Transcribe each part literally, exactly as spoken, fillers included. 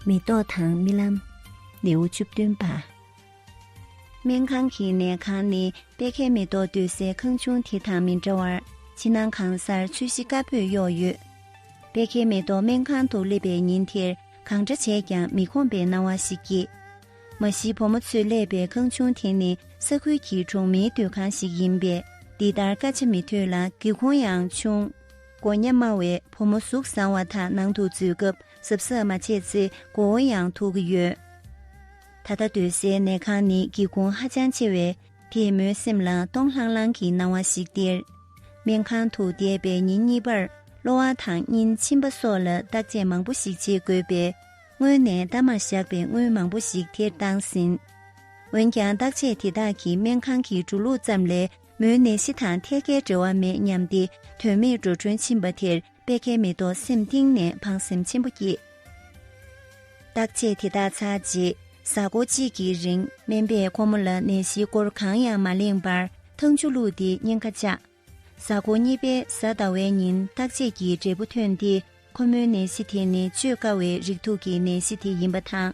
མེ་ཏོག་དང་རྨི་ལམ། ལེའུ་བཅུ་བདུན་པ། སྨན་ཁང་གི་ནད་ཁང་ནི་པད་ཁའི་མེ་ཏོག་སྡོད་སའི་ཁང་ཆུང་དེ་དང་མི་འདྲ་བར་ཕྱི་ནང་གང་སར་ཆུ་བཞི་དཀར་པོས་གཡོགས་ཡོད། པད་ཁའི་མེ་ཏོག་སྨན་ཁང་དུ་སླེབས་པའི་ཉིན་དེར་གང་འདྲ་བྱས་ཀྱང་མི་ཁོམ་པའི་སྣང་བ་ཞིག་སྐྱེས། མ་གཞི་བུ་མོ་ཚོས་གླས་པའི་ཁང་ཆུང་དེ་ནི་ས་ཁུལ་གྱི་གྲོང་མིའི་སྡོད་ཁང་ཞིག་ཡིན་པས། འདི་ལྟར་སྐད་ཆ་མི་ཐོས་ལ་སྒེའུ་ཁུང་ཡང་ཆུང་། སྒོ་ཉ་དམའ་བས་བུ་མོ་གཟུགས་བཟང་བ་དག་ནང་དུ་འཛུལ་སྐབས་གཟབ་གཟབ་མ་བྱས་ཚེ་མགོ་བོ་ཡང་ཐུག་གི་ཡོད། ད་ལྟ་སྡོད་སའི་ནད་ཁང་ནི་སྒེའུ་ཁུང་ཧ་ཅང་ཆེ་བས། དེས་མོའི་སེམས་ལ་སྟོང་ལྷང་ལྷང་གི་སྣང་བ་ཞིག་སྟེར། སྨན་ཁང་དུ་བསྡད་པའི་ཉིན་གཉིས་པར་གློ་བ་དང་སྙིང་མཆིན་པ་སོགས་ལ་བརྟག་དཔྱད་མང་པོ་ཞིག་བྱེད་དགོས་པས། སྔོན་ནས་གཏའ་མར་བཞག་པའི་དངུལ་མང་པོ་ཞིག་དེར་བཏང་ཟིན། འོན་ཀྱང་བརྟག་དཔྱད་དེ་དག་གིས་སྨན་ཁང་གི་འགྲོ་ལུགས་ཙམ་ལས་མོའི་ནད་གཞི་དང་ཐད་ཀའི་འབྲེལ་བ་མེད་སྙམ་སྟེ། དོན་མེད་འགྲོ་གྲོན་ཕྱིན་པ་དེར་པད་ཁའི་མེ་ཏོག་སེམས་གཏིང་ནས་ཕངས་སེམས་ཆེན་པོ་སྐྱེས། བརྟག་དཔྱད་དེ་དག་ཚར་རྗེས་གཟའ་འཁོར་གཅིག་གི་རིང་སྨན་པས་ཁོ་མོ་ལ་ནད་གཞིའི་སྐོར་གང་ཡང་མ་གླེང་བར་ཐང་ཆུ་བླུགས་ཏེ་གཉན་ཁ་བཅག། གཟའ་འཁོར་གཉིས་པའི་གཟའ་ཟླ་བའི་ཉིན་བརྟག་དཔྱད་ཀྱི་འབྲས་བུ་ཐོན་ཏེ། ཁོ་མོའི་ནད་གཞི་དེ་ནི་བཅོས་དཀའ་བའི་རིགས་དྲུག་གི་ནད་གཞི་དེ་ཡིན་པ་དང་།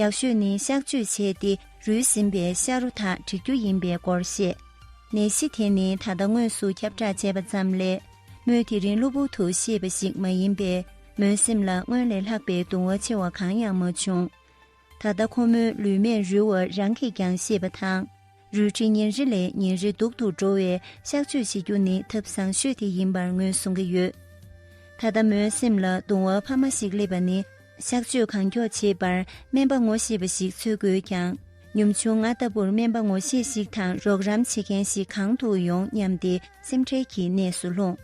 ཡག་ཤོས་ནི་གཤག་བཅོས་བྱས་ཏེ་རུལ་ཟིན་པའི་ཤ་རོ་དག་སྒྲིག་རྒྱུ་ཡིན་པའི་སྐོར་བཤད། ནད་གཞི་དེ་ནི་ད་ལྟ་དངོས་སུ་ཁྱབ་བསྒྲགས་བྱས་པ་ཙམ་ལས། མོས་དེ་རིང་གློ་བུར་དུ་ཤེས་པ་ཞིག་མ་ཡིན་པས། མོའི་སེམས་ལ་སྔོན་ལས་ལྷག་པའི་གདུང་བ་ཆེ་བ་གང་ཡང་མ་བྱུང་། ད་ལྟ་ཁོ་མོའི་ལུས་སྨད་རུལ་བ་རང་གིས་ཀྱང་ཤེས་པ་དང་། རུལ་དྲི་ཉིན་རེ་ལས་ཉིན་རེ་སྡུག་ཏུ་འགྲོ་བས། གཤག་བཅོས་བྱེད་རྒྱུ་ནི་ཐབས་བཟང་ཤོས་དེ་ཡིན་པར་ངོས་བཟུང་གི་ཡོད། ད་ལྟ་མོའི་སེམས་ལ་གདུང་བ་འཕར་མ་ཞིག་སླེབས་པ་ནི། གཤག་བཅོས་གང་མགྱོགས་བྱེད་པར་སྨན་པ་ངོ་ཤེས་པ་ཞིག་འཚོལ་དགོས་ཀྱང་། ཉམ་ཆུང་ང་ལྟ་བུར་སྨན་པ་ངོ་ཤེས་ཤིག་དང་རོགས་རམ་བྱེད་མཁན་ཞིག་གང་དུ་ཡོང་སྙམ་སྟེ་སེམས་ཁྲལ་གྱི་གནས་སུ་ལྷུང་།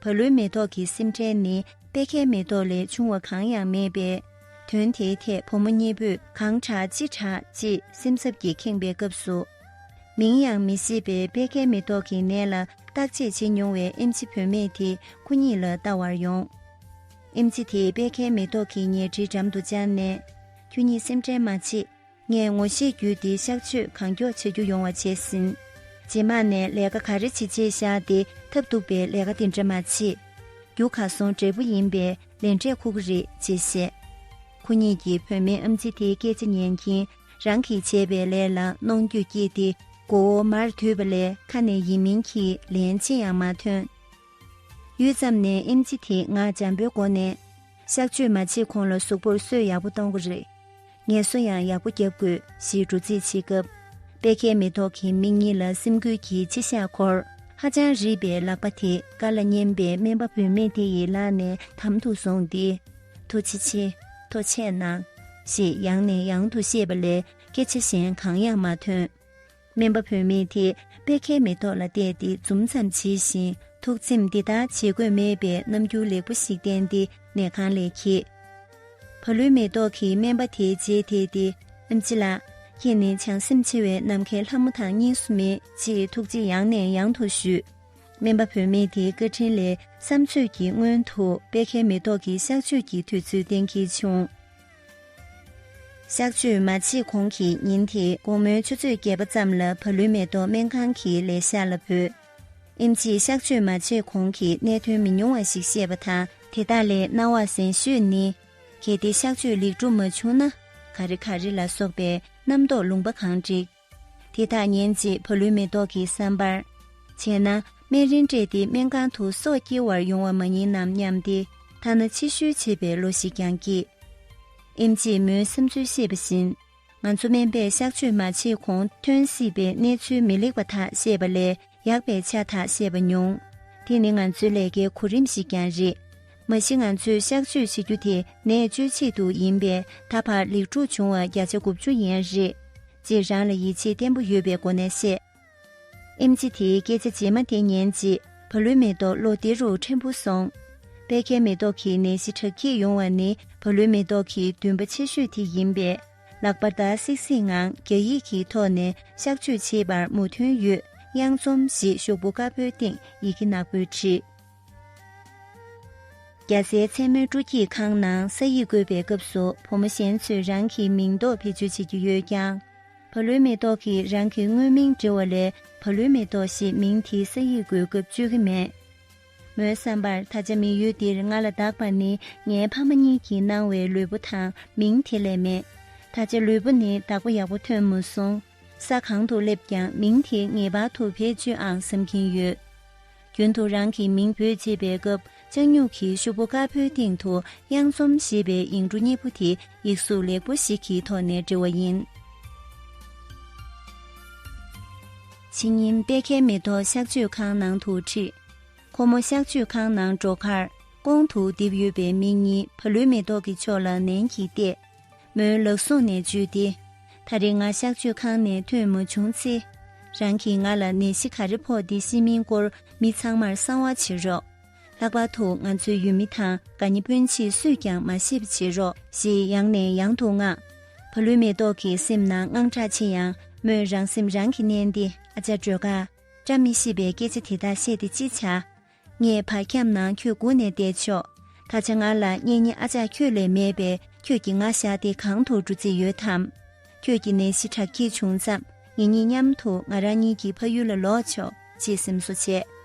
བ་ལུའི་མེ་ཏོག་གི་སེམས་ཁྲལ་ནི་པད་ཁའི་མེ་ཏོག་ལས་ཆུང་བ་གང་ཡང་མེད་པས། དོན་དེའི་ཐད་བུ་མོ་གཉིས་པོས་གང་དྲག་ཅི་དྲག་ཅེས་སེམས་འཚབ་ཀྱིས་ཁེངས་པའི་སྐབས་སུ། མིང་ཡང་མི་ཤེས་པའི་པད་ཁའི་མེ་ཏོག་གི་ནད་ལ་བརྟག་དཔྱད་བྱེད་མྱོང་བའི་ཨེམ་ཆི་བུད་མེད་དེ་ཁོ་གཉིས་ལ་ལྟ་བར་ཡོང་། ཨེམ་ཆི་དེས་པད་ཁའི་མེ་ཏོག་གི་ཉལ་ཁྲིའི་འགྲམ་དུ་བཅར་ནས། ཁྱོད་གཉིས་སེམས་ཁྲལ་མ་བྱེད། ངས་ངོ་ཤེས་བརྒྱུད་དེ་གཤག་བཅོས་གང་མགྱོགས་བྱ་རྒྱུ་ཡོང་བ་བྱས་ཟིན། རྗེས་མ་ནས་ལས་ཀ་ག་རེ་བྱེད་བྱེད་བཞག་སྟེ་ཐབས་སྡུག་པའི་ལས་ཀ་དེ་འདྲ་མ་བྱེད། རྒྱུ་ག་སོང་འབྲས་བུ་ཡིན་པས་ལན་འབྲས་ཁུག་གི་རེད་ཅེས་བཤད། ཁོ་གཉིས་ཀྱིས་བུད་མེད་ཨམ་ཆི་དེའི་སྐད་ཆ་ཉན་གྱིན་རང་གིས་བྱས་པའི་ལས་ལ་གནོང་འགྱོད་སྐྱེས་ཏེ་མགོ་བོ་མར་དུད་པ་ལས་ཁ་ནས་ཡིན་མིན་གྱི་ལན་ཅི་ཡང་མ་ཐོན། ཡུད་ཙམ་ནས་ཨེམ་ཆི་དེས་ངར་འཇམ་པོའི་སྒོ་ནས། གཤག་བཅོས་མ་བྱེད་གོང་ལ་གཟུགས་པོར་གསོས་ཡག་པོ་གཏོང་དགོས་རེད། ངལ་གསོ་ཡང་ཡག་པོ་རྒྱབ་དགོས་ཞེས་འགྲོ་རྩིས་བྱེད་སྐབས། པད་ཁའི་མེ་ཏོག་གི་མིག་གཉིས་ལ་སེམས་འགུལ་གྱི་མཆི་ཞགས་འཁོར། ཧ་ཅང་རིད་པའི་ལག་པ་དེ་རྐང་ལག་མཉེན་པའི་སྨན་པ་བུད་མེད་དེ་ཡི་ལག་ནས་དམ་དུ་བཟུང་སྟེ། ཐུགས་རྗེ་ཆེ། ཐུགས་རྗེ་གནང་། ཞེས་ཡང་ནས་ཡང་དུ་བཤད་པ་ལས་སྐད་ཆ་གཞན་གང་ཡང་མ་ཐོན། སྨན་པ་བུད་མེད་དེས་པད་ཁའི་མེ་ཏོག་ལ་བལྟས་ཏེ་འཛུམ་ཙམ་བྱེད་བཞིན་ཐུགས་ཚིམ་འདི་ལྟར་བྱེད་དགོས་མེད་པའི་རྣམ་འགྱུར་ལེགས་པོ་ཞིག་བསྟན་ཏེ་ནད་ཁང་ལས་འཁྱེར། བ་ལུའི་མེ་ཏོག་གིས་སྨན་པ་དེའི་རྗེས་དེད་དེ། ཨམ་ཆི་ལགས། ཁྱེད་ནི་བྱང་སེམས་ཆེ་བའི་ནམ་མཁའི་ལྷ་མོ་དང་གཉིས་སུ་མེད་ཅེས་ཐུགས་རྗེ་ཡང་ནས་ཡང་དུ་ཞུས། སྨན་པ་བུད་མེད་དེའི་བཀའ་དྲིན་ལས་བསམ་ཚོད་ཀྱི་སྔོན་དུ་པད་ཁའི་མེ་ཏོག་གི་གཤག་བཅོས་ཀྱི་དུས་ཚོད་གཏན་འཁེལ་བྱུང་། གཤག་བཅོས་མ་བྱེད་གོང་གི་ཉིན་དེའི་དགོང་མོའི་ཆུ་ཚོད་བརྒྱད་པ་ཙམ་ལ་བ་ལུའི་མེ་ཏོག་སྨན་ཁང་གི་ལས་ཤག་ལ་བོས། ཨེམ་ཆིས་གཤག་བཅོས་མ་བྱེད་གོང་གི་གནད་དོན་མི་ཉུང་བ་ཞིག་བཤད་པ་དང་། དེ་དག་ལས་སྣང་བ་གཟན་ཤོས་ནི། གལ་ཏེ་གཤག་བཅོས་ལེགས་གྲུབ་མ་བྱུང་ན། ག་རེ་ག་རེ་ལ་སོགས་པའི་རྣམ་རྟོག་ལུང་པ་གང་བསྒྲིགས། དེ་དག་ཉན་རྗེས་བ་ལུའི་མེ་ཏོག་གི་བསམ་པར། བྱས་ན་སྨན་རིན་སྤྲད་དེ་སྨན་ཁང་དུ་སྲོག་སྐྱེལ་བར་ཡོང་བ་མ་ཡིན་ནམ་སྙམ་སྟེ། ཐ་ན་ཕྱི་བཤོལ་བྱེད་པའི་བློ་ཞིག་ཀྱང་སྐྱེས། ཨེམ་ཆིས་མོའི་བསམ་ཚུལ་ཤེས་པ་བཞིན། ང་ཚོ་སྨན་པས་གཤག་བཅོས་མ་བྱེད་གོང་ཐོན་སྲིད་པའི་གནས་ཚུལ་མི་ལེགས་པ་དག་བཤད་པ་ལས་ཡག་པའི་ཆ་དག་བཤད་པ་མྱོང་། དེ་ནི་ང་ཚོའི་ལས་ཀའི་གོ་རིམ་ཞིག་ཀྱང་རེད། མ་གཞི་ང་ཚོས་གཤག་བཅོས་བྱེད་རྒྱུ་དེ་ནད་བཅོས་ཆེད་དུ་ཡིན་པས། ད་བར་ལེགས་གྲུབ་བྱུང་བ་བརྒྱ་ཆ་དགུ་བཅུ་ཡན་རེད། ཅེས་རང་ལ་ཡིད་ཆེས་བརྟན་པོ་ཡོད་པའི་སྒོ་ནས་བཤད། ཨེམ་ཆི་དེའི་སྐད་ཆ་རྗེས་མ་དེ་ཉན་རྗེས་བ་ལུའི་མེ་ཏོག་བློ་བདེ་རུ་ཕྲན་བུ་སོང་། པད་ཁའི་མེ་ཏོག་གི་ནད་གཞི་དྲག་སྐྱེད་ཡོང་བ་ནི་བ་ལུའི་མེ་ཏོག་གི་འདུན་པ་ཆེ་ཤོས་དེ་ཡིན་པས། ལག་པ་བརྡར་སིག་སིག་ངང་རྒྱ་ཡིག་གི་ཐོག་ནས་གཤག་བཅོས་བྱེད་པར་མོས་མཐུན་ཡོད། གཡང་འཛོམས་ཞེས་ཤོག་བུ་དཀར་པོའི་སྟེང་ཡི་གེ་ནག་པོས་བྲིས། རྒྱ་སའི་མཚན་མོའི་སྤྲོ་སྐྱིད་ཁང་ནང་ས་ཡིག་བཀོད་པའི་སྐབས་སུ་བུ་མོ་གཞན་ཚོས་རང་གི་མིང་འདོགས་བེད་སྤྱོད་བྱེད་ཀྱི་ཡོད་ཀྱང་། བ་ལུའི་མེ་ཏོག་གིས་རང་གི་དངོས་མིང་འབྲི་བ་ལས་བ་ལུའི་མེ་ཏོག་ཞེས་མིང་དེའི་ས་ཡིག་བཀོད་སྐབས་སྤྱོད་ཀྱི་མེད། མོའི་བསམ་པར་ད་ཆ་མི་ཡུལ་འདིར་ང་ལ་བདག་པ་ནི་ངའི་ཕ་མ་གཉིས་ཀྱིས་གནང་བའི་ལུས་པོ་དང་མིང་དེ་ལས་མེད། ད་ཆ་ལུས་པོ་ནི་བདག་པོ་ཡག་པོ་ཐོན་མ་སོང་། ས་གང་དུ་སླེབས་ཀྱང་མིང་དེ་ངེས་པར་དུ་བེད་སྤྱོད་ཨང་བསམ་གྱིན་ཡོད། རྒྱུན་དུ་རང་གི་མིང་འབོད་བྱེད་པའི་སྐབས་ལྕགས་སྨྱུག་གི་ཤོག་བུ་དཀར་པོའི་སྟེང་དུ་གཡང་འཛོམས་ཞེས་པའི་ཡིག་འབྲུ་གཉིས་པོ་དེ་ཡིག་གཟུགས་ལེགས་པོ་ཞིག་གི་ཐོག་ནས་འབྲི་བ་ཡིན། ཕྱི་ཉིན་པད་ཁའི་མེ་ཏོག་གཤག་བཅོས་ཁང་ནང་དུ་ཁྲིད། ཁོ་མོ་གཤག་བཅོས་ཁང་ནང་འགྲོ་ཁར་ཀོང་དུ་རྡིབ་ཡོད་པའི་མི་གཉིས་བ་ལུའི་མེ་ཏོག་གི་ཕྱོགས་ལ་ནན་གྱིས་བལྟས། མོའི་ལག་ཟུང་ནས་འཇུས་ཏེ། ད་རེས་ང་གཤག་བཅོས་ཁང་ནས་ཐོན་མ་བྱུང་ཚེ། རང་གིས་ང་ལ་ནད་གཞི་ག་རེ་ཕོག་སྟེ་ཤི་མིན་སྐོར་མི་ཚང་མར་གསང་བ་བྱེད་རོགས། ལྷག་པར་དུ་ང་ཚོའི་ཡུལ་མི་དང་དགའ་ཉེ་སྤུན་མཆེད་སུས་ཀྱང་མ་ཤེས་པ་བྱེད་རོགས་ཞེས་ཡང་ནས་ཡང་དུ་མངགས། བ་ལུའི་མེ་ཏོག་གི་སེམས་ནང་དངངས་སྐྲག་ཆེ་ཡང་མོས་རང་སེམས་རང་གིས་མནན་ཏེ། ཨ་ཅག་སྒྲོལ་དཀར། བཀྲ་མི་ཤིས་པའི་སྐད་ཆ་དེ་དག་བཤད་དེ་ཅི་བྱ། ངས་བར་ཁྱམས་ནང་ཁྱོད་སྒུག་ནས་བསྡད་ཆོག་ད་ཆ་ང་ལ་གཉེན་ཉེ་ཨ་ཅག་ཁྱོད་ལས་མེད་པས། ཁྱོད་ཀྱིས་ང་བཞག་སྟེ་གང་དུ་འགྲོ་རྩིས་ཡོད་དམ། ཁྱོད་ཀྱི་ནད་གཞི་དྲག་སྐྱེད་བྱུང་མཚམས་ངེད་གཉིས་མཉམ་དུ་ང་རང་གཉིས་ཀྱི་ཕ་ཡུལ་ལ་ལོག་ཆོག་ཅེས་སེམས་གསོ་བྱས།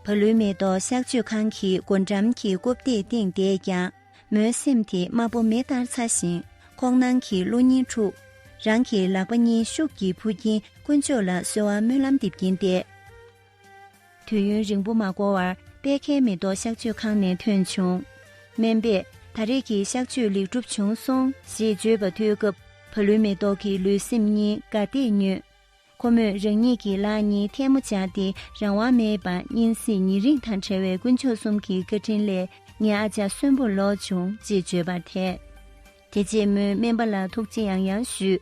བ་ལུའི་མེ་ཏོག་གཤག་བཅོས་ཁང་གི་སྒོ་འགྲམ་གྱི་རྐུབ་སྟེགས་སྟེང་བསྡད་ཀྱང་། མོའི་སེམས་དེ་དམར་པོ་མེ་ལྟར་ཚ་ཞིང་། ཁོག་ནང་གི་གློ་སྙིང་འཁྲུགས། རང་གི་ལག་པ་གཉིས་ཤུགས་ཀྱིས་འཕུར་གྱིན་དཀོན་མཆོག་ལ་གསོལ་བ་སྨོན་ལམ་འདེབས་ཀྱིན་བསྡད། དུས་ཡུན་རིང་པོ་མ་འགོར་བར་པད་ཁའི་མེ་ཏོག་གཤག་བཅོས་ཁང་ནས་ཐོན་བྱུང་། སྨན་པས་ད་རེས་ཀྱི་གཤག་བཅོས་ལེགས་གྲུབ་བྱུང་སོང་ཞེས་བརྗོད་པ་ཐོས་སྐབས། བ་ལུའི་མེ་ཏོག་གི་ལུས་སེམས་གཉིས་དགའ་བདེས་མྱོས། ཁོ་མོས་རང་ཉིད་ཀྱི་ལག་གཉིས་ཐལ་མོ་སྦྱར་ཏེ། རང་དབང་མེད་པར་གཉིད་སད་ཉེ་རིང་དང་བྲལ་བའི་དཀོན་མཆོག་གསུམ་གྱི་བཀའ་དྲིན་ལས་ངའི་ཨ་ཅག་གསོན་པོར་ལོག་བྱུང་ཅེས་བརྗོད་པར་ཐལ། དེ་རྗེས་མོས་སྨན་པ་ལ་ཐུགས་རྗེ་ཡང་ཡང་ཞུས།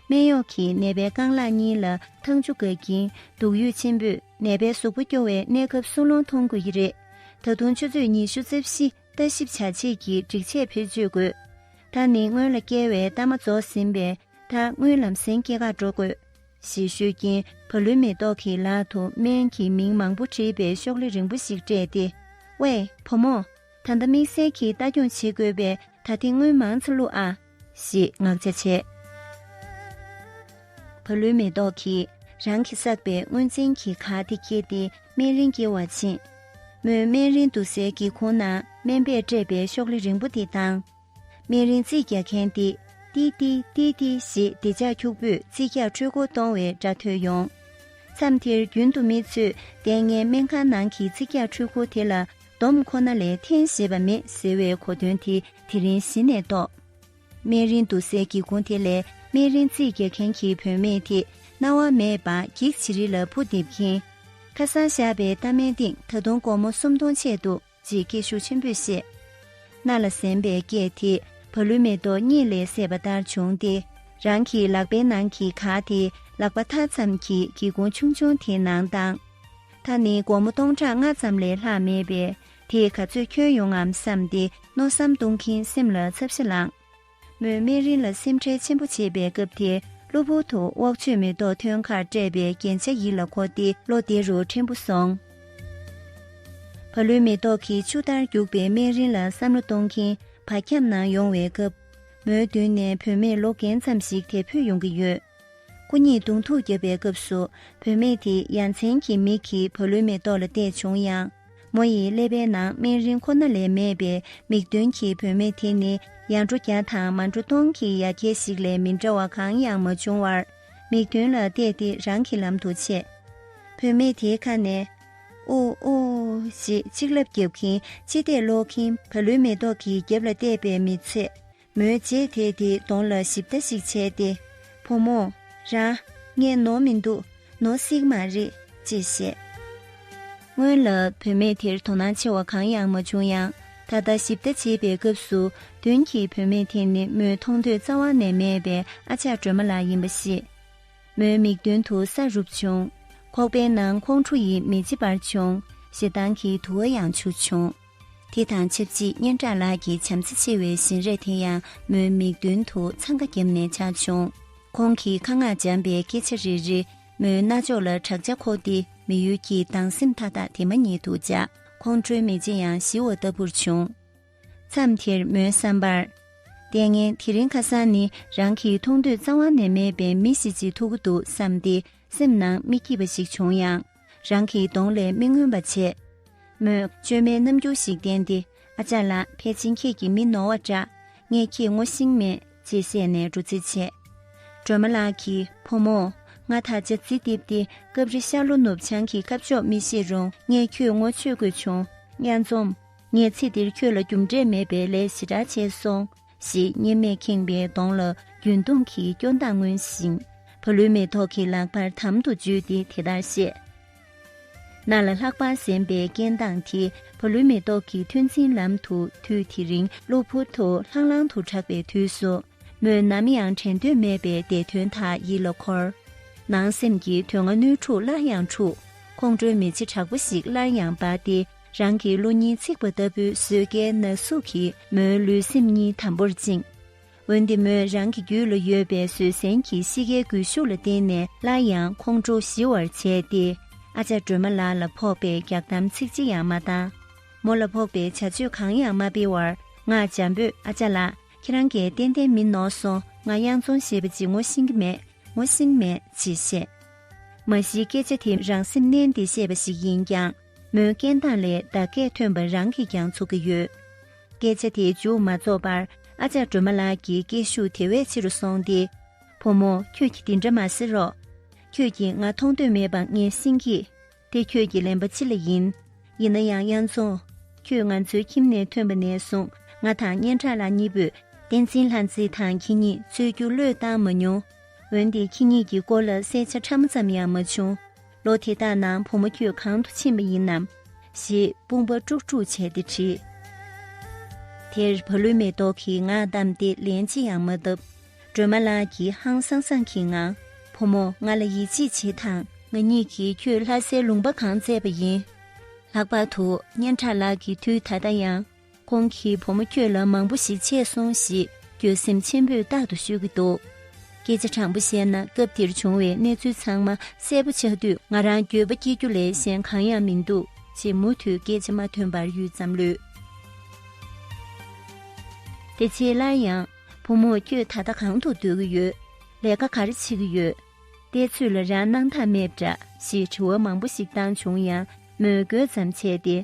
སྨན་གཡོག་གིས་ནད་པའི་རྐང་ལག་གཉིས་ལ་ཐང་ཆུ་བཀལ་གྱིན། སྡུག་ཡུས་ཆེན་པོས་ནད་པའི་གཟུགས་པོ་སྐྱོ་བའི་གནས་སྐབས་སུ་ལོང་མཐོང་དགོས་ཀྱི་རེད། ད་དུང་ཆུ་ཚོད་ཉི་ཤུ་རྩ་བཞི་ལྟ་ཞིབ་བྱ་ཆེད་ཀྱི་སྒྲིག་ཆས་བེད་སྤྱོད་དགོས། ད་ནི་སྔོན་ལ་བསྐྱལ་བའི་གཏའ་མ་རྫོགས་ཟིན་པས། ད་སྔོན་ལམ་སེང་སྐྱེལ་གར་འགྲོ་དགོས། ཞེས་ཤོད་ཀྱིན་བ་ལུའི་མེ་ཏོག་གི་ལག་ཏུ་སྨན་གྱི་མིང་མང་པོ་བྲིས་པའི་ཤོག་ལེ་རིང་པོ་ཞིག་སྤྲད་དེ། ཝེ། བུ་མོ། ད་ལྟ་དམིགས་བསལ་གྱིས་ལྟ་སྐྱོང་བྱེད་དགོས་པས། ད་ཐེངས་སྔོན་མང་ཙམ་བླུགས་ཨ། ཞེས་ངག་བྱ་བྱས། བ་ལུའི་མེ་ཏོག་གིས་རང་གིས་བསགས་པའི་དངོས་འཛིན་གྱི་གར་དེ་འཁྱེར་ཏེ་སྨན་རིན་སྐྱེལ་བར་ཕྱིན། མོས་སྨན་རིན་བསྡུ་སའི་སྒེའུ་ཁུང་ནང་སྨན་པས་སྤྲད་པའི་ཤོག་ལེ་རིང་པོ་དེ་བཏང་། སྨན་རིན་རྩིས་རྒྱག་མཁན་དེ། ཏི་ཏི་ཏི་ཏི་ཞེས་བདེ་འཇགས་ཁྱུག་པོས་རྩིས་རྒྱག་འཕྲུལ་འཁོར་གཏོང་བའི་སྒྲ་ཐོས་ཡོང་། མཚམས་དེར་རྒྱུན་དུ་མི་ཚོས་ལྟས་ངན་སྨན་ཁང་ནང་གི་རྩིས་རྒྱག་འཕྲུལ་འཁོར་དེ་ལ་སྡོམ་ཁོ་ན་ལས་འཐེན་ཞེས་པ་མེད་ཟེར་བའི་གོ་དོན་དེ་དེ་རིང་གཞི་ནས་རྟོགས། སྨན་རིན་བསྡུ་སའི་སྒེའུ་ཁུང་དེ་ལས་སྨན་རིན་རྩིས་རྒྱག་མཁན་གྱི་བུད་མེད་དེ་སྣང་བ་མེད་པར་འགྱིག་བྱི་རིལ་ལ་འབུ་རྡིབ་གིན། ཁ་སང་བཞག་པའི་གཏའ་མའི་སྟེང་ད་དུང་སྒོར་མོ་སུམ་སྟོང་ཆད་འདུག་ཅེས་སྐད་ཤུགས་ཆེན་པོས་བཤད། རྣ་ལ་གཟན་པའི་སྐད་དེ་བ་ལུའི་མེ་ཏོག་གཉིད་ལས་སད་པ་ལྟར་བྱུང་སྟེ། རང་གི་ལག་པའི་ནང་གི་གར་དེ་ལག་པ་ཐག་ཙམ་གྱིས་སྒེའུ་ཁུང་ཆུང་ཆུང་དེའི་ནང་བཏང་། ད་ནི་སྒོར་མོ་སྟོང་ཕྲག་ལྔ་ཙམ་ལས་ལྷག་མེད་པས། དེས་ག་ཚོད་འཁྱོལ་ཡོང་ངམ་བསམ་སྟེ་མནོ་བསམ་གཏོང་གིན་སེམས་ལ་ཚབ་ཤ་ལངས། མོས་སྨན་རིན་ལ་སེམས་ཁྲལ་ཆེན་པོ་བྱེད་པའི་སྐབས་དེར། གློ་བུར་དུ་དབུགས་ཆད་མེ་ཏོག་ཐོན་ཁར་སྤྲད་པའི་རྒྱན་ཆ་ཡིད་ལ་འཁོར་ཏེ་བློ་བདེ་རུ་ཕྲན་བུ་སོང་། བ་ལུའི་མེ་ཏོག་གིས་ཆུ་ལྟར་རྒྱུག་པའི་སྨན་རིན་ལ་བསམ་བློ་གཏོང་གིན་བར་ཁྱམས་ནང་ཡོང་བའི་སྐབས། མོའི་མདུན་ནས་བུད་མེད་ལོ་རྒན་ཙམ་ཞིག་དེད་འཕུར་ཡོང་གི་ཡོད། སྐུ་ཉིད་གདོང་ཐུག་བརྒྱབ་པའི་སྐབས་སུ། བུད་མེད་དེས་ཡ་མཚན་གྱི་མིག་གིས་བ་ལུའི་མེ་ཏོག་ལ་བལྟས་བྱུང་ཡང་། མོ་ཡི་ཀླད་པའི་ནང་སྨན་རིན་ཁོ་ན་ལས་མེད་པས། མིག་མདུན་གྱི་བུད་མེད་དེ་ནི་ཡར་འགྲོ་བརྒྱ་དང་མར་འགྲོ་སྟོང་གི་ཡར་རྒྱས་ཤིག་ལས་མི་འདྲ་བ་གང་ཡང་མ་བྱུང་བར། མིག་མདུན་ལ་བལྟས་ཏེ་རང་གི་ལམ་དུ་ཆས། བུད་མེད་དེའི་ཁ་ནས། ཨོ་ཨོ། ཞེས་གཅིག་ལབ་བརྒྱབ་གིན་ཅི་བལྟས་ཀློག་གིན་བ་ལུའི་མེ་ཏོག་གི་རྒྱབ་ལ་བལྟས་པས་མི་ཚད། མོའི་རྗེས་དེད་དེ་གདོང་ལ་ཞིབ་ལྟ་ཞིག་བྱས་ཏེ། བུ་མོ། རང་། ངས་ནོར་མི་འདུག་ནོར་སྲིད་མ་རེད། ཅེས་བཤད། སྔོན་ལ་བུད་མེད་དེར་དོ་སྣང་ཆེ་བ་གང་ཡང་མ་བྱུང་ཡང་། ད་ལྟ་ཞིབ་ལྟ་བྱེད་པའི་སྐབས་སུ། མདུན་གྱི་བུད་མེད་དེ་ནི་མོས་མཐོང་འདོད་རྩ་བ་ནས་མེད་པའི་ཨ་ཅག་སྒྲོལ་མ་ལགས་ཡིན་པ་ཤེས། མོའི་མིག་མདུན་དུ་ས་རུབ་བྱུང་། ཁོག་པའི་ནང་ཁོང་ཁྲོ་ཡིས་མི་འཇིགས་པར་བྱུང་། ཞེ་སྡང་གི་དུ་བ་ཡང་འཕྱུར་བྱུང་། དེ་དང་ཆབས་ཅིག་སྙན་གྲགས་ལགས་ཀྱི་བྱམས་བརྩེ་ཆེ་བའི་བཞིན་རས་དེ་ཡང་མོའི་མིག་མདུན་དུ་འཚང་ཁ་བརྒྱབ་ནས་འཆར་བྱུང་། ཁོང་གིས་ཁ་ངག་འཇམ་པའི་སྐད་ཆ་རེ་རེ་མོའི་རྣ་ཅོག་ལ་བྲག་ཅ་འཁོར་ཏེ། མི་ཡུལ་གྱི་སྡང་སེམས་མཐའ་དག་དེ་མ་ཉིད་དུ་འཇགས། ཁོང་ཁྲོའི་མེ་ལྕེ་ཡང་ཞི་བ་ལྟ་བུར་བྱུང་། མཚམས་དེར་མོའི་བསམ་པར། ལྟས་ངན་དེ་རིང་ཁ་སང་ནི་རང་གི་མཐོང་འདོད་རྩ་བ་ནས་མེད་པའི་མི་ཞིག་ཅིག་ཐུག་གི་འདུག་བསམ་སྟེ། སེམས་ནང་མི་སྐྱིད་པ་ཞིག་བྱུང་ཡང་། རང་གི་གདོང་ལས་མི་མངོན་པ་བྱས། མོས་བཅོས་མའི་རྣམ་འགྱུར་ཞིག་བསྟན་ཏེ། ཨ་ཅག་ལགས། ཕལ་ཆེར་ཁྱེད་ཀྱིས་མི་ནོར་བ་འདྲ། ངས་ཁྱེད་ངོ་ཤེས་མེད་ཅེས་བཤད་ནས་འགྲོ་རྩིས་བྱས། སྒྲོལ་མ་ལགས་ཀྱིས། བུ་མོ། ང་ད་ཆ་རྩིས་རྡིབ་སྟེ་སྐབས་རེ་ཤར་ལྷོ་ནུབ་བྱང་གི་ཁ་ཕྱོགས་མི་ཤེས་རུང་། ངས་ཁྱོད་ངོ་ཆོད་དགོས་བྱུང་། གཡང་འཛོམས། ངས་ཚེ་འདིར་ཁྱོད་ལ་རྒྱུ་འབྲས་མེད་པའི་ལས་ཞེ་དྲག་བྱས་སོང་། ཞེས་གཉེར་མས་ཁེངས་པའི་གདོང་ལ་རྒྱུན་མཐོང་གི་སྐྱོ་མདངས་མངོན་ཞིང་། བ་ལུའི་མེ་ཏོག་གི་ལག་པར་དམ་དུ་འཇུས་ཏེ་དེ་ལྟར་བཤད། ནང་ལ་ལྷག་པར་གཟན་པའི་སྐད་གདངས་དེ་བ་ལུའི་མེ་ཏོག་གི་ཐོས་འཛིན་ལམ་དུ། དུས་དེ་རིང་གློ་བུར་དུ་ལྷང་ལྷང་དུ་གྲགས་པའི་དུས་སུ། མོས་ནམ་ཡང་དྲན་འདོད་མེད་པའི་འདས་དོན་དག་ཡིད་ལ་འཁོར། ནང་སེམས་ཀྱི་དོན་ལྔ་སྣོད་དྲུག་སླར་ཡང་འཁྲུགས། ཁོང་ཁྲོའི་མེ་ལྕེ་དྲག་པོ་ཞིག་སླར་ཡང་འབར་ཏེ། རང་གི་གློ་སྙིང་ཚིག་པ་ལྟ་བུའི་བཟོད་དཀའི་ན་ཟུག་གིས་མོའི་ལུས་སེམས་གཉིས་དམ་པོར་བཅིངས། འོན་ཏེ་མོས་རང་གི་རྒྱུད་ལ་ཡོད་པའི་བཟོད་བསྲན་གྱི་གཤིས་ཀའི་སྒུལ་ཤུགས་ལ་བརྟེན་ནས། སླར་ཡང་ཁོང་ཁྲོ་ཞི་བར་བྱས་ཏེ། ཨ་ཅག་སྒྲོལ་མ་ལགས་ལ་ཕོག་པའི་རྒྱག་གཏམ་ཚིག་གཅིག་ཡང་མ་བཏང་། མོ་ལ་ཕོག་པའི་བྱ་སྤྱོད་གང་ཡང་མ་སྤེལ་བར། ངག་འཇམ་པོས། ཨ་ཅག་ལགས། ཁྱེད་རང་གིས་ཏན་ཏན་མི་ནོར་སོང་། ང་གཡང་འཛོམས་ཞེས་པ་ཅིག་ངོ་ཤེས་ཀྱི་མེད། ངོ་ཤེས་མེད་ཅེས་བཤད། མ་གཞི་སྐད་ཆ་དེ་རང་སེམས་མནན་ཏེ་བཤད་པ་ཞིག་ཡིན་ཀྱང་། མོའི་སྐད་གདངས་ལས་བརྡ་སྐད་ཐོན་པ་རང་གིས་ཀྱང་ཚོར་གྱི་ཡོད། སྐད་ཆ་དེ་མཇུག་མ་རྫོགས་པར། ཨ་ཅག་སྒྲོལ་མ་ལགས་ཀྱི་སྐད་ཤུགས་དེ་བས་ཆེ་རུ་སོང་སྟེ། བུ་མོ། ཁྱོད་ཀྱིས་འདི་འདྲ་མ་ཟེར་རོགས། ཁྱོད་ཀྱིས་ང་མཐོང་འདོད་མེད་པ་ངས་ཤེས་ཀྱི། དེ་ཁྱོད་ཀྱི་ལན་པ་ཅི་ལ་ཡིན། ཡིན་ན་ཡང་གཡང་འཛོམས། ཁྱོད་ང་ཚོའི་ཁྱིམ་ནས་ཐོན་པ་ནས་བཟུང་། ང་དང་སྙན་གྲགས་ལགས་གཉིས་པོས་བསྟན་འཛིན་ལྷ་མཛེས་དང་ཁྱེད་གཉིས་འཚོལ་རྒྱུ་བློས་བཏང་མ་མྱོང་། འོན་ཏེ་ཁྱེད་གཉིས་ཀྱི་སྐོར་ལ་གསལ་ཆ་ཕྲ་མོ་ཙམ་ཡང་མ་བྱུང་། ལོ་དེ་དག་ནང་བུ་མོ་ཁྱོད་གང་དུ་ཕྱིན་པ་ཡིན་ནམ། ཞེས་དཔུང་པ་དཀྲུག་དཀྲུག་བྱས་ཏེ་དྲིས། དེར་བ་ལུའི་མེ་ཏོག་གིས་ངག་བསྡམས་ཏེ་ལན་ཅི་ཡང་མ་བཏབ། སྒྲོལ་མ་ལགས་ཀྱིས་ཧང་སང་སང་གིས་ངང་། བུ་མོ། ང་ལ་ཡིད་ཆེས་བྱེད་དང་། ང་གཉིས་ཀྱིས་ཁྱོད་ལྷ་སའི་ལུང་པ་གང་བཙལ་བ་ཡིན། ལྷག་པར་དུ་སྙན་གྲགས་ལགས་ཀྱིས་དུས་ད་ལྟ་ཡང་། ཁོང་གིས་བུ་མོ་ཁྱོད་ལ་མང་པོ་ཞིག་བྱས་སོང་ཞེས་འགྱོད་སེམས་ཆེན་པོས་རྟག་ཏུ་ཤོད་ཀྱི་འདུག། སྐད་ཆ་དྲང་པོ་བཤད་ན། སྐབས་དེར་བྱུང་བའི་གནས་ཚུལ་ཚང་མ་གསལ་པོ་ཆགས་དུས། ང་རང་འགྱོད་པ་སྐྱེ་རྒྱུ་ལས་གཞན་གང་ཡང་མི་འདུག་ཅེས་མུ་མཐུད་སྐད་ཆ་མ་ཐོན་པར་ཡུད་ཙམ་ལུས། དེ་རྗེས་སླར་ཡང་། བུ་མོ། ཁྱོད་ད་ལྟ་གང་དུ་སྡོད་ཀྱི་ཡོད། ལས་ཀ་ག་རེ་བྱེད་ཀྱི་ཡོད། བལྟས་ཚོད་ལ་རང་སྣང་དག་མེད་འདྲ། ཞེས་དྲི་བ་མང་པོ་ཞིག་བཏང་བྱུང་ཡང་། མོས་དགོད་ཙམ་བྱས་ཏེ།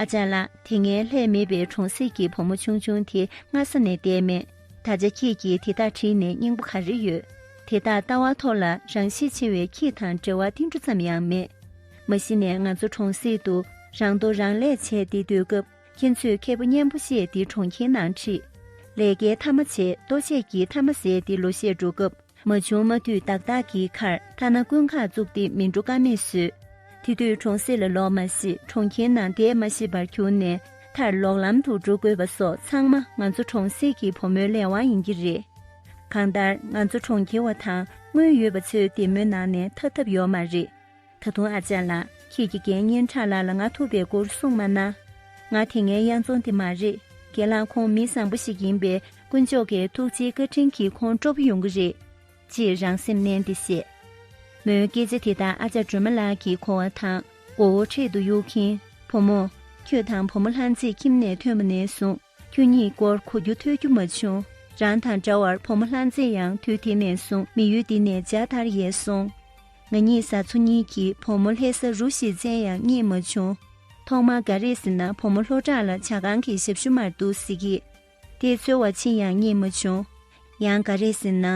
ཨ་ཅག་ལགས། དེ་སྔའི་ལྷད་མེད་པའི་གྲོང་གསེབ་ཀྱི་བུ་མོ་ཆུང་ཆུང་དེ་སྔ་ས་ནས་བལྟས་མེད། ད་ཆ་ཁྱེད་ཀྱིས་དེ་དག་དྲིས་ནས་སྙིང་པོ་ག་རེ་ཡོད། དེ་དག་ལྟ་བ་མཐོ་ལ་རང་ཤེད་ཆེ་བའི་ཁྱེད་དང་འབྲེལ་བ་ཏིལ་འབྲུ་ཙམ་ཡང་མེད། མ་གཞི་ནས་ང་ཚོ་གྲོང་གསེབ་ཏུ་རང་མདོ་རང་ལས་བྱས་ཏེ་སྡོད་སྐབས། ཁྱེད་ཚོས་མཁས་པོ་སྙན་པོ་བཤད་དེ་གྲོང་ཁྱེར་ནང་ཁྲིད། ལས་ཀའི་མཐའ་མ་བྱས། ལྟོ་ཆས་ཀྱི་མཐའ་མ་ཟས་ཏེ་ལོ་ཤས་འགྲོ་སྐབས། མ་བྱུང་མ་འཐུས་བདག་བདག་གི་ཁར་ཐ་ན་དཀོན་ཁག་བཙུགས་ཏེ་མི་འགྲོ་ཀ་མེད་བཟོས། དེ་དུས་གྲོང་གསེབ་ལ་ལོག་མ་ཤེས། གྲོང་ཁྱེར་ནང་བསྡད་མ་ཤེས་པར་གྱུར་ནས། མཐར་ལོག་ལམ་དུ་འགྲོ་དགོས་པ་སོགས་ཚང་མ་ང་ཚོ་གྲོང་གསེབ་ཀྱི་བུ་མོའི་ལས་དབང་ཡིན་གྱི་རེད། གང་ལྟར་ང་ཚོ་གྲོང་ཁྱེར་བ་དང་དངུལ་ཡོད་པ་ཚོའི་བདེ་མོའི་ནང་ནས་ཐར་ཐབས་ཡོད་མ་རེད། ད་དུང་ཨ་ཅག་ལགས། ཁྱེད་ཀྱི་རྒན་སྙན་གྲགས་ལགས་ལ་ང་ཐུག་པའི་སྐོར་གསུངས་མ་གནང་། ང་དེ་སྔའི་གཡང་འཛོམས་དེ་མ་རེད། རྒན་ལགས་ཁོང་མི་བཟང་པོ་ཞིག་ཡིན་པས། དཀོན་མཆོག་གི་ཐུགས་རྗེའི་བཀའ་དྲིན་གྱིས་ཁོང་སྤྲོ་པོ་ཡོང་གི་རེད། ཅེས་རང་སེམས་མནན་ཏེ་བཤད། མོའི་སྐད་ཆ་དེ་དག་ཨ་ཅག་སྒྲོལ་མ་ལགས་ཀྱིས་གོ་བ་དང་། མགོ་བོ་འཕྲེད་དུ་གཡུག་གིན། བུ་མོ། ཁྱོད་དང་བུ་མོ་ལྷ་མཛེས་ཁྱིམ་ནས་ཐོན་པ་ནས་བཟུང་། ཁྱོད་གཉིས་སྐོར་གོ་རྒྱུ་ཐོས་རྒྱུ་མ་བྱུང་། རང་དང་འདྲ་བར་བུ་མོ་ལྷ་མཛེས་ཡང་དུས་དེ་ནས་བཟུང་མི་ཡུལ་འདི་ནས་འཇའ་ལྟར་ཡལ་སོང་། ང་གཉིས་བཟའ་ཚོ་གཉིས་ཀྱིས་བུ་མོ་ལྷ་སར་རུ་ཞིག་བཙལ་ཡང་རྙེད་མ་བྱུང་། ཐོག་མར་ག་རེ་ཟེར་ན། བུ་མོ་ལྷོ་བྲག་ལ་ཇ་ཁང་གི་ཞབས་ཞུ་མར་འདུག་ཟེར་གི། དེ་འཚོལ་བར་ཕྱིན་ཡང་རྙེད་མ་བྱུང་། ཡང་ག་རེ་ཟེར་ན།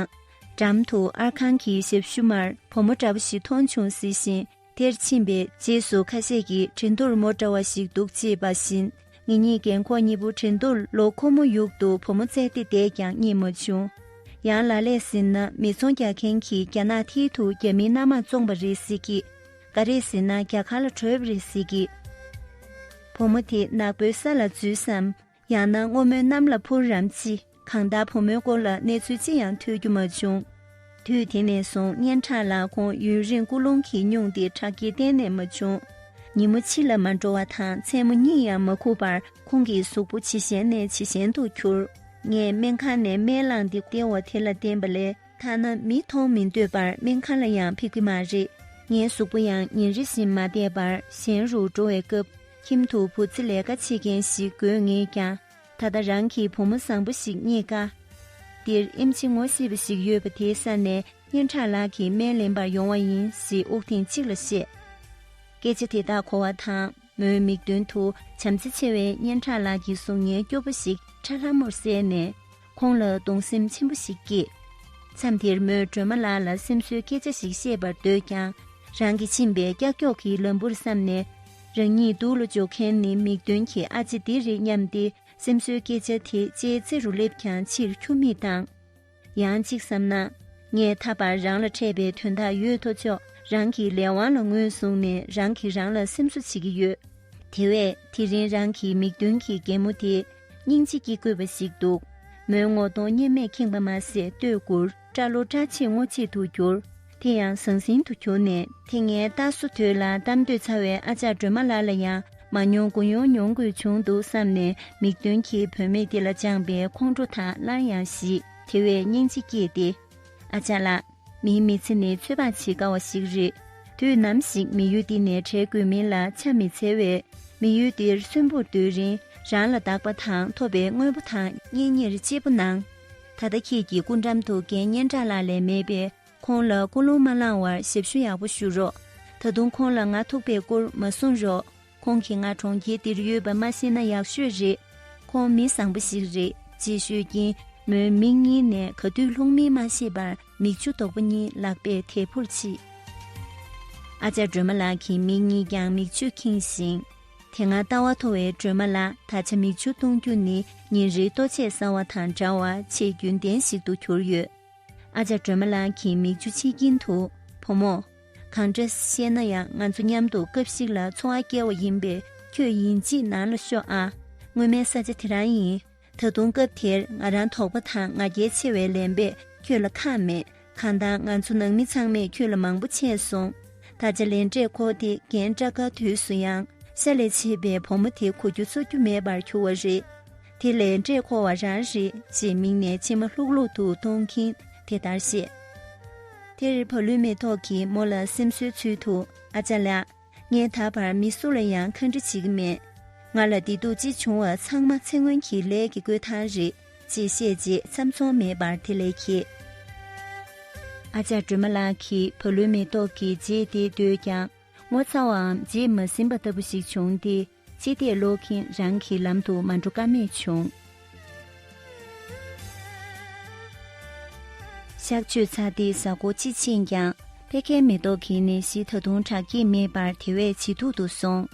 འགྲམ་དུ་ཨར་ཁང་གི་ཞབས་ཞུ་མར་བུ་མོ་འདྲ་པོ་ཞིག་མཐོང་བྱུང་ཟེར་བཞིན། དེར་ཕྱིན་པའི་རྗེས་སུ་ཁ་ཤས་ཀྱིས་འགྲན་བསྡུར་མོ་འདྲ་བ་ཞིག་འདུག་ཅེས་པ་བཞིན། ངེད་གཉིས་རྒན་འཁོགས་གཉིས་པོ་འགྲན་བསྡུར་ལོ་འཁོར་མོ་ཡུག་ཏུ་བུ་མོ་བཙལ་ཏེ་བསྡད་ཀྱང་རྙེད་མ་བྱུང་། ཡང་ལ་ལས་ཟེར་ན། མི་ཚོང་རྒྱག་མཁན་གྱིས་རྒྱ་ནག་མཐིལ་དུ་རྒྱ་མིའི་མནའ་མར་བཙོངས་པ་རེད་ཟེར་གི། ག་རེ་ཟེར་ན། རྒྱ་གར་ལ་བྲོས་པ་རེད་ཟེར་གི། བུ་མོ་དེ་ནག་པོའི་ས་ལ་འཛུལ་སམ། ཡང་ན་སྔོན་མོའི་གནམ་ལ་འཕུར་རམ་ཅི། གང་ལྟར་བུ་མོའི་སྐོར་ལ་གནས་ཚུལ་ཅི་ཡང་ཐོས་རྒྱུ་མ་བྱུང་། དུས་དེ་ནས་བཟུང་སྙན་གྲགས་ལགས་ཁོང་ཡུན་རིང་ཀུན་སློང་གིས་སྙུང་སྟེ་དྲག་སྐྱེད་གཏན་ནས་མ་བྱུང་། ཉིན་མོ་ཕྱི་ལ་མ་འགྲོ་བ་དང་མཚན་མོ་གཉིད་ཡང་མ་ཁུག་པར་ཁོང་གི་གཟུགས་པོ་ཇེ་ཞན་ནས་ཇེ་ཞན་དུ་གྱུར། ངས་སྨན་ཁང་ནས་སྨན་བླངས་ཏེ་བསྟེར་བ་དེ་ལ་བརྟེན་པ་ལས། ཐ་ན་མི་མཐོང་མི་འདོད་པར་སྨན་ཁང་ལ་ཡང་ཕེབས་ཀྱི་མ་རེད། ངའི་གཟུགས་པོ་ཡང་ཉིན་རེ་བཞིན་མ་བདེ་བར་ཞན་རུ་འགྲོ་བའི་སྐབས། ཁྱིམ་དུ་བུ་ཚ་ལས་ཀ་བྱེད་མཁན་ཞིག་དགོས་ངེས་ཀྱང་། ད་ལྟ་རང་གི་བུ་མོ་བཟང་པོ་ཞིག་རྙེད་དཀའ། འདིར་ཨེམ་ཆི་ངོ་ཤེས་པ་ཞིག་ཡོད་པ་དེའི་ས་ནས་སྙན་གྲགས་ལགས་ཀྱིས་སྨན་ལེན་པར་ཡོང་བ་ཡིན་ཞེས་དབུགས་ཐེངས་གཅིག་ལ་བཤད། སྐད་ཆ་དེ་དག་གོ་བ་དང་། མོའི་མིག་མདུན་དུ་བྱམས་བརྩེ་ཆེ་བའི་སྙན་གྲགས་ལགས་ཀྱི་གཟུགས་བརྙན་སྐྱོ་པོ་ཞིག་ཁྲ་ལྷམ་མོར་གསལ་ནས། ཁོང་ལ་གདུང་སེམས་ཆེན་པོ་ཞིག་སྐྱེས། མཚམས་དེར་མོས་སྒྲོལ་མ་ལགས་ལ་སེམས་གསོའི་སྐད་ཆ་ཞིག་བཤད་པར་འདོད་ཀྱང་། རང་གིས་ཕྱིན་པའི་ཀྱག་ཀྱོག་གི་ལམ་བུར་བསམ་ནས། རང་ཉིད་སྡུག་ལ་འཇོག་མཁན་ནི་མིག་མདུན་གྱི་ཨ་ཅེ་འདི་རེད་སྙམ་སྟེ། སེམས་གསོའི་སྐད་ཆ་དེ་ལྕེའི་རྩེ་རུ་སླེབས་ཀྱང་ཕྱིར་འཁྱུར་མི་བཏང་། ཡང་གཅིག་བསམ་ན། ངས་ད་བར་རང་ལ་འཕྲད་པའི་དོན་དག་ཡོད་དོ་ཅོག་རང་གི་ལས་དབང་ལ་ངོས་བཟུང་ནས་རང་གིས་རང་ལ་སེམས་གསོ་བྱེད་ཀྱི་ཡོད། དེ་བས་དེ་རིང་རང་གི་མིག་མདུན་གྱི་རྒན་མོ་དེ་སྙིང་རྗེ་སྐྱེ་དགོས་པ་ཞིག་འདུག། མོའི་ངོ་གདོང་གཉེར་མས་ཁེངས་པ་མ་ཟད། སྟོད་འགུར། སྐྲ་ལོ་སྐྲ་ཕྱེད་སྔོ་ཕྱེད་དུ་གྱུར། དེ་ཡང་ཟང་ཟིང་དུ་གྱུར་ནས། དེ་ངའི་རྟ་སོ་དོད་ལ་གཏམ་འདོད་ཚ་བའི་ཨ་ཅག་སྒྲོལ་མ་ལགས་ལ་ཡང་མ་མྱོང་དགུ་མྱོང་མྱོང་དགོས་བྱུང་འདུག་བསམ་ནས། མིག་མདུན་གྱི་བུད་མེད་དེ་ལ་བཅངས་པའི་ཁོང་ཁྲོ་དང་སླར་ཡང་ཞི། དེ་བས་སྙིང་རྗེ་སྐྱེས་ཏེ། ཨ་ཅག་ལགས། མིའི་མི་ཚེ་ནི་ཚོད་དཔག་བྱེད་དཀའ་བ་ཞིག་རེད། དུས་ནམ་ཞིག་མི་ཡུལ་འདི་ནས་བྲལ་དགོས་མིན་ལ་ཆ་མི་འཚལ་བས། མི་ཡུལ་འདིར་གསོན་པོར་སྡོད་རིང་རང་ལ་བདག་པ་དང་ཐོབ་པའི་དངོས་པོ་དང་གཉེན་ཉེར་གཅེས་པོ་གནང་། ད་ལྟ་ཁྱེད་ཀྱི་སྐུ་འགྲམ་དུ་རྒན་སྙན་གྲགས་ལགས་ལས་མེད་པས། ཁོང་ལ་སྐུ་རླུང་མ་ལངས་བར་ཞབས་ཞུ་ཡག་པོ་ཞུ་རོགས། ད་དུང་ཁོང་ལ་ང་ཐུག་པའི་སྐོར་མ་གསུང་རོགས། ཁོང་གིས་ང་གྲོང་ཁྱེར་འདིར་ཡོད་པ་མ་ཤེས་ན་ཡག་ཤོས་རེད། ཁོང་མི་བཟང་པོ་ཞིག་རེད། ཅེས་ཤོད་ཀྱིན་མོའི་མིག་གཉིས་ནས་ག་དུས་ལྷུང་མིན་མ་ཤེས་པར་མིག་ཆུ་རྡོག་པ་གཉིས་ལག་པས་དལ་བུར་ཕྱིས། ཨ་ཅག་སྒྲོལ་མ་ལགས་ཀྱི་མིག་གཉིས་ཀྱང་མིག་ཆུས་ཁེངས་ཤིང་། དེ་སྔ་ལྟ་བ་མཐོ་བའི་སྒྲོལ་མ་ལགས་ད་ཆ་མིག་ཆུ་གཏོང་རྒྱུ་ནི་ཉིན་རེའི་ལྟོ་ཆས་ཟ་བ་དང་འདྲ་བར་ཆེས་རྒྱུན་ལྡན་ཞིག་ཏུ་གྱུར་ཡོད། ཨ་ཅག་སྒྲོལ་མ་ལགས་ཀྱི་མིག་ཆུ་ཕྱིས་ཀྱིན་དུ། བུ་མོ། གང་འདྲ་བཤད་ན་ཡང་ང་ཚོ་མཉམ་དུ་སྐབས་ཤིག་ལ་འཚོ་བ་སྐྱེལ་བ་ཡིན་པས། ཁྱོད་ཡིན་གཅིག་ནང་ལ་ཤོག་ཨ། སྔོན་མའི་ས་ཆ་དེ་རང་ཡིན། ད་དུང་སྐབས་དེར་ང་རང་དོགས་པ་དང་ང་རྒྱལ་ཆེ་བས་ལན་པས་ཁྱོད་ལ་ཁག་མེད། གང་ལྟར་ང་ཚོ་ནང་མི་ཚང་མས་ཁྱོད་ལ་མང་པོ་ཆད་སོང་། ད་ཆ་ལས་འབྲས་འཁོར་དེ་རྒན་སྐྲ་དཀར་དུས་སུ་ཡང་ཤ་ལས་ཆད་པའི་བུ་མོ་དེ་གོ་རྒྱུ་ཚོར་རྒྱུ་མེད་པར་གྱུར་བ་རེད། དེ་ལས་འབྲས་འཁོར་བ་རང་རེད་ཅེས་མིག་ནས་མཆི་མ་ལྷུག་ལྷུག་ཏུ་གཏོང་གིན་དེ་ལྟར་བཤད། དེར་བ་ལུའི་མེ་ཏོག་གིས་མོ་ལ་སེམས་གསོའི་ཚུལ་དུ། ཨ་ཅག་ལགས། ངས་ད་བར་མི་སུ་ལ་ཡང་ཁ་འདྲི་བྱེད་ཀྱི་མེད། ང་ལ་བདེ་སྡུག་ཅི་བྱུང་བ་ཚང་མ་ཚེ་སྔོན་གྱི་ལས་ཀྱི་བསྐོས་ཐང་རེད། ཅེས་བཤད་རྗེས་མཚམས་ཚོང་མེད་པར་དེ་ལས་ཁྱེར། ཨ་ཅག་སྒྲོལ་མ་ལགས་ཀྱིས་བ་ལུའི་མེ་ཏོག་གི་རྗེས་དེད་སྡོད་ཀྱང་། ངོ་ཚ་བའམ་རྗེས་མ་ཟིན་པ་ལྟ་བུ་ཞིག་བྱུང་སྟེ། ཕྱི་བལྟས་ལོག་གིན་རང་གི་ལམ་དུ་མ་འགྲོ་ཀ་མེད་བྱུང་། གཤག་བཅོས་ཚར་ཏེ་གཟའ་འཁོར་གཅིག་ཕྱིན་ཀྱང་། པད་ཁའི་མེ་ཏོག་གི་ནད་གཞི་ད་དུང་དྲག་སྐྱེད་མེད་པར་དེ་བས་ཇེ་སྡུག་ཏུ་སོང་།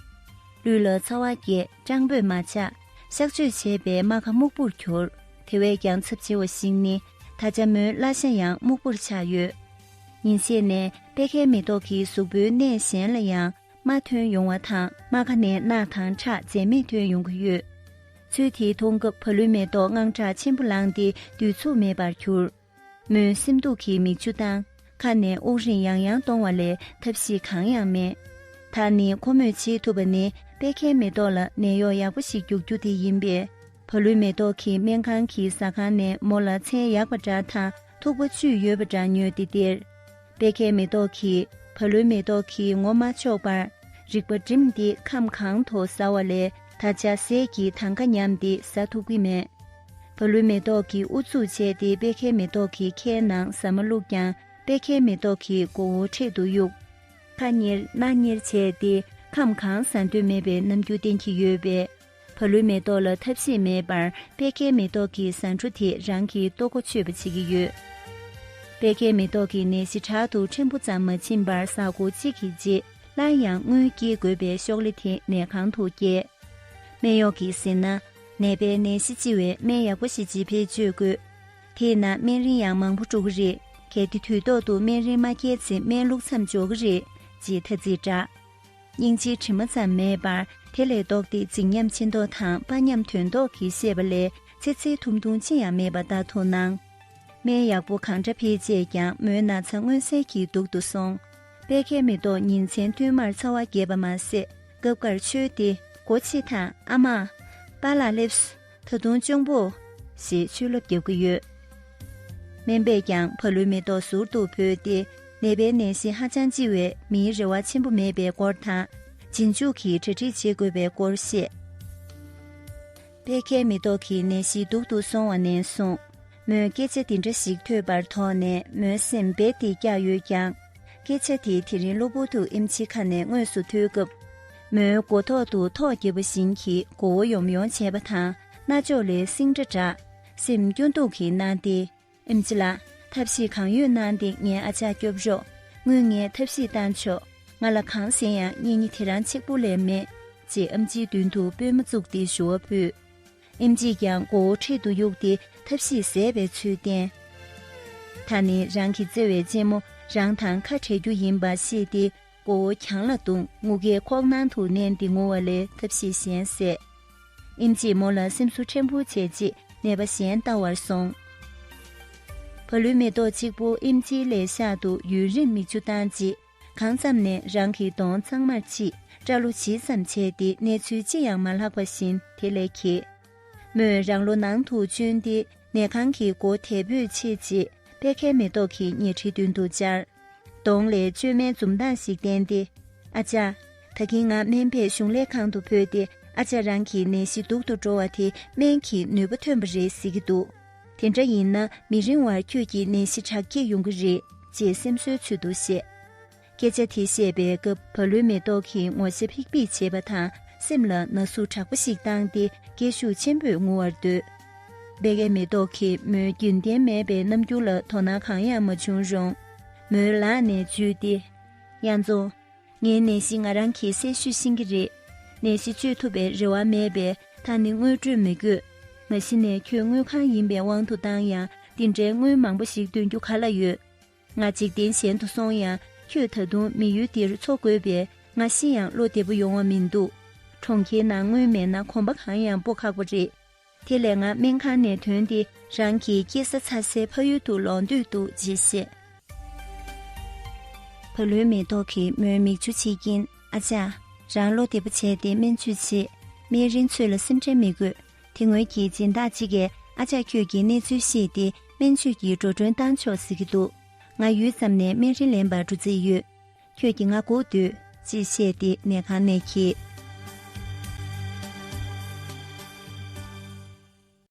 ལུས་ལ་ཚ་བ་རྒྱས། སྐྲངས་པོས་མ་ཆག། གཤག་བཅོས་བྱས་པའི་རྨ་ཁ་སྨུག་པོར་གྱུར། དེ་བས་ཀྱང་ཚབས་ཆེ་བ་ཞིག་ནི། ད་ཆ་མོའི་བརླ་ཤ་ཡང་སྨུག་པོར་ཆགས་ཡོད། ཉིན་ཤས་ནས་པད་ཁའི་མེ་ཏོག་གི་གཟུགས་པོའི་གནས་གཞན་ལ་ཡང་རྨ་ཐོན་ཡོང་བ་དང་། རྨ་ཁ་ནས་རྣག་དང་ཁྲག་འཛད་མེད་ཐོན་ཡོང་གི་ཡོད། ཚུལ་དེ་མཐོང་སྐབས་བ་ལུའི་མེ་ཏོག་དངངས་སྐྲག་ཆེན་པོ་ལངས་ཏེ་སྡོད་ཚུགས་མེད་པར་གྱུར། མོས་སེམས་སྡུག་གིས་མིག་ཆུ་བཏང་། ཁ་ནས་དབུགས་རིང་ཡང་ཡང་གཏོང་བ་ལས་ཐབས་ཤེས་གང་ཡང་མེད། ད་ནི་ཁོ་མོས་བྱེད་ཐུབ་པ་ནི་པད་ཁའི་མེ་ཏོག་ལ་ནད་གཡོག་ཡག་པོ་ཞིག་རྒྱུག་རྒྱུ་དེ་ཡིན་པས། བ་ལུའི་མེ་ཏོག་གིས་སྨན་ཁང་གི་ཟ་ཁང་ནས་མོ་ལ་ཚལ་ཡག་པ་འདྲ་དང་ཐུག་པ་བཅུད་ཡོད་པ་འདྲ་ཉོས་ཏེ་སྟེར། པད་ཁའི་མེ་ཏོག་གིས་བ་ལུའི་མེ་ཏོག་གི་ངོ་མ་ཆོག་པར། རིག་པ་བསྒྲིམས་ཏེ་ཁམ་གང་དུ་ཟ་བ་ལས་ད་ཆ་ཟས་ཀྱི་དང་ཁ་ཉམས་ཏེ་ཟ་ཐུབ་ཀྱི་མེད། བ་ལུའི་མེ་ཏོག་གིས་ཨུ་ཚུགས་བྱས་ཏེ་པད་ཁའི་མེ་ཏོག་གི་ཁའི་ནང་ཟ་མ་བླུགས་ཀྱང་པད་ཁའི་མེ་ཏོག་གིས་མགོ་བོ་འཕྲེད་དུ་གཡུགས། ཁ་གཉེར་སྣ་གཉེར་བྱས་ཏེ་ཁམ་གང་ཟ་འདོད་མེད་པའི་རྣམ་འགྱུར་བསྟན་གྱི་ཡོད་པས། བ་ལུའི་མེ་ཏོག་ལ་ཐབས་ཤེས་མེད་པར་པད་ཁའི་མེ་ཏོག་གི་ཟ་འཕྲུ་དེ་རང་གི་ལྟོ་གོ་ཆོད་པ་བྱེད་ཀྱི་ཡོད། པད་ཁའི་མེ་ཏོག་གི་ནད་གཞི་དྲག་ཏུ་ཕྲན་བུ་ཙམ་མ་ཕྱིན་པར་གཟའ་འཁོར་གཅིག་གི་རྗེས་སླར་ཡང་དངུལ་སྐྱེལ་དགོས་པའི་ཤོག་ལེ་དེ་ནད་ཁང་དུ་བསྐྱལ། སྨན་གཡོག་གིས་ཟེར་ན། ནད་པའི་ནད་གཞི་ལྕི་བས་སྨན་ཡག་པོ་ཞིག་ཅིག་བེད་སྤྱོད་དགོས། དེས་ན་སྨན་རིན་ཡང་མང་པོ་འགྲོ་གི་རེད། གལ་ཏེ་དུས་ཐོག་ཏུ་སྨན་རིན་མ་བསྐྱལ་ཚེ་སྨན་བླུགས་མཚམས་འཇོག་གི་རེད། ཅེས་ཐ་ཚིག་བསྒྲགས། སྙིང་རྗེའི་དྲི་མ་ཙམ་མེད་པར་དེ་ལས་ལྡོག་སྟེ་རྫིག་ཉམས་ཆེ་མདོག་དང་དཔའ་ཉམས་དོན་ལྡོག་གིས་བཤད་པ་ལས་ཚེ་ཚེ་ཐུང་ཐུང་ཅི་ཡང་མེད་པ་ལྟ་ཐུབ་སྣང་། སྨན་ཡག་པོ་གང་འདྲ་ཕུལ་རྗེས་ཀྱང་མོའི་ན་ཚ་མངོན་གསལ་གྱིས་སྡུག་ཏུ་སོང་། པད་ཁའི་མེ་ཏོག་ཉིན་མཚན་བསྟུད་མར་ཚ་བ་རྒྱས་པ་མ་ཟད། སྐབས་འགར་འཆོལ་ཏེ། སྒོ་ཕྱེ་དང་། ཨ་མ། པཱ་ལགས་སླེབས་སོ། ད་དུང་གཅུང་པོ། ཞེས་འཆོལ་ལབ་རྒྱག་གི་ཡོད། སྨན་པས་ཀྱང་བ་ལུའི་མེ་ཏོག་ཟུར་དུ་བོས་ཏེ། ནད་པའི་ནད་གཞི་ཧ་ཅང་ལྕི་བས་མིའི་རེ་བ་ཆེན་པོ་མེད་པའི་སྐོར་དང་། རྗེས་འཇུག་གི་གྲ་སྒྲིག་བྱེད་དགོས་པའི་སྐོར་བཤད། པད་ཁའི་མེ་ཏོག་གི་ནད་གཞི་སྡུག་ཏུ་སོང་བ་ནས་བཟུང་། མོས་སྐད་ཆ་འདི་འདྲ་ཞིག་ཐོས་པར་དོགས་ནས་མོའི་སེམས་རྦད་དེ་སྐྱག་ཡོད་ཀྱང་། སྐད་ཆ་དེ་དེ་རིང་གློ་བུར་དུ་ཨེམ་ཆིའི་ཁ་ནས་དངོས་སུ་ཐོས་སྐབས། མོའི་མགོ་ཐོག་ཏུ་ཐོག་བརྒྱབ་པ་བཞིན་གྱི་མགོ་བོ་ཡོམ་ཡོམ་བྱས་པ་དང་། རྣ་ཅོག་ལས་སིང་སྒྲ་གྲགས། སེམས་སྐྱོ་སྡུག་གིས་གནང་སྟེ། ཨེམ་ཆི་ལགས། ཐབས་ཤེས་གང་ཡོད་གནང་སྟེ་ངའི་ཨ་ཅག་སྐྱོབ་རོགས། དངུལ་ངས་ཐབས་ཤེས་བཏང་ཆོག་ང་ལ་གང་ཟེར་ཡང་གཉེན་ཉེ་དེ་རང་གཅིག་པུ་ལས་མེད། ཅེས་ཨེམ་ཆིའི་མདུན་དུ་པུས་མོ་བཙུགས་ཏེ་ཞུ་བ་ཕུལ། ཨེམ་ཆིས་ཀྱང་མགོ་བོ་འཕྲེད་དུ་གཡུགས་ཏེ་ཐབས་ཤེས་ཟད་པའི་ཚུལ་བསྟན། ད་ནི་རང་གི་བརྩེ་བའི་གཅེན་མོ་རང་དང་ཁ་བྲལ་རྒྱུ་ཡིན་པ་ཤེས་ཏེ། མགོ་བོ་གྱང་ལ་བརྡུངས། ངུ་སྐད་ཁོག་ནང་དུ་མནན་ཏེ་ངུ་བ་ལས་ཐབས་ཤེས་གཞན་ཟད། ཨེམ་ཆིས་མོ་ལ་སེམས་གསོ་ཕྲན་བུ་བྱས་རྗེས་ནད་པ་གཞན་ལྟ་བར་སོང་། བ་ལུའི་མེ་ཏོག་གཅིག་པུ་ཨེམ་ཆིའི་ལས་ཤག་ཏུ་ཡུན་རིང་མིག་ཆུ་བཏང་རྗེས། གང་ཙམ་ནས་རང་གི་གདོང་གཙང་མར་ཕྱིས། སྐྲ་ལོ་ཇི་ཙམ་བྱས་ཏེ་གནས་ཚུལ་ཅི་ཡང་མ་ལྷག་པ་བཞིན་དེ་ལས་གྱེས། མོས་རང་ལོ་ནང་དུ་བཅུག་སྟེ་ནད་ཁང་གི་སྒོ་དལ་བུས་ཕྱེ་རྗེས་པད་ཁའི་མེ་ཏོག་གི་ཉལ་ཁྲིའི་མདུན་དུ་བཅར། གདོང་ལས་བཅོས་མའི་འཛུམ་མདངས་ཤིག་བསྟན་ཏེ། ཨ་ཅག་ད་གིན་ང་སྨན་པས་གཞུང་ལས་ཁང་དུ་བོས་ཏེ་ཨ་ཅག་རང་གི་ནད་གཞི་སྡུག་ཏུ་འགྲོ་བ་དེ་སྨན་གྱིས་ནུས་པ་ཐོན་པ་རེད་ཟེར་གྱི་འདུག་དེ་འདྲ་ཡིན་ན་མི་རིང་བར་ཁྱོད་ཀྱི་ནད་གཞི་དྲག་སྐྱེད་ཡོང་གི་རེད། ཅེས་སེམས་གསོའི་ཚུལ་དུ་བཤད། སྐད་ཆ་དེ་བཤད་པའི་སྐབས་བ་ལུའི་མེ་ཏོག་གིས་ངོ་ཤེས་ཕིག་ཕིག་བྱེད་པ་དང་སེམས་ལ་ན་ཟུག་དྲག་པོ་ཞིག་བཏང་སྟེ་སྐད་ཤུགས་ཆེན་པོས་ངུ་བར་འདོད། པད་ཁའི་མེ་ཏོག་གིས་མོའི་རྒྱུན་ལྡན་མེད་པའི་རྣམ་འགྱུར་ལ་དོ་སྣང་གང་ཡང་མ་བྱུང་རུང་། མོའི་ལག་ནས་འཇུས་ཏེ། གཡང་རྫོང་། ངའི་ནད་གཞི་ང་རང་གིས་སེལ་ཤུལ་ཤེས་ཀྱི་རེད། ནད་གཞི་བཅོས་ཐུབ་པའི་རེ་བ་མེད་པས་ད་ནི་དངུལ་སྤྲོད་མི་དགོས། མ་གཞི་ནས་ཁྱོད་དངུལ་ཁང་ཡིན་པའི་དབང་དུ་བཏང་ཡང་འདི་འདྲའི་དངུལ་མང་པོ་ཞིག་འདོན་རྒྱུ་ག་ལ་ཡོད། ང་འཇིག་རྟེན་གཞན་དུ་སོང་ཡང་ཁྱོད་ད་དུང་མི་ཡུལ་འདིར་འཚོ་དགོས་པས་ང་ཤི་ཡང་བློ་བདེ་པོ་ཡོང་བ་མི་འདུག་གྲོང་ཁྱེར་ནང་དངུལ་མེད་ན་གོམ་པ་གང་ཡང་སྤོ་ཁག་པོ་རེད། དེ་ལས་ང་སྨན་ཁང་ནས་ཐོན་ཏེ་རང་གི་སྐྱེས་ས་ཚ་སའི་ཕ་ཡུལ་དུ་ལོག་འདོད་འདུག་ཅེས་བཤད། བ་ལུའི་མེ་ཏོག་གིས་མོའི་མིག་ཆུ་ཕྱིས་ཀྱིན། ཨ་ཅག་རང་བློ་བདེ་པོ་བྱས་ཏེ་སྨན་བཅོས་བྱེད། སྨན་རིན་ཚོད་ལ་སེམས་ཁྲལ་མི་དགོས། དེ་སྔོན་གྱི་སྦྱིན་བདག་ཅིག་གིས་ཨ་ཅག་ཁྱོད་ཀྱི་གནས་ཚུལ་ཤེས་ཏེ་སྨན་བཅོས་ཀྱི་འགྲོ་གྲོན་བཏང་ཆོག་ཟེར་གྱི་འདུག་ང་ཡུད་ཙམ་ནས་སྨན་རིན་ལེན་པར་འགྲོ་རྩིས་ཡོད། ཁྱོད་ཀྱིས་ང་སྒུག་སྡོད། ཅེས་བཤད་དེ་ནས་གང་ནས་ཁྱེར།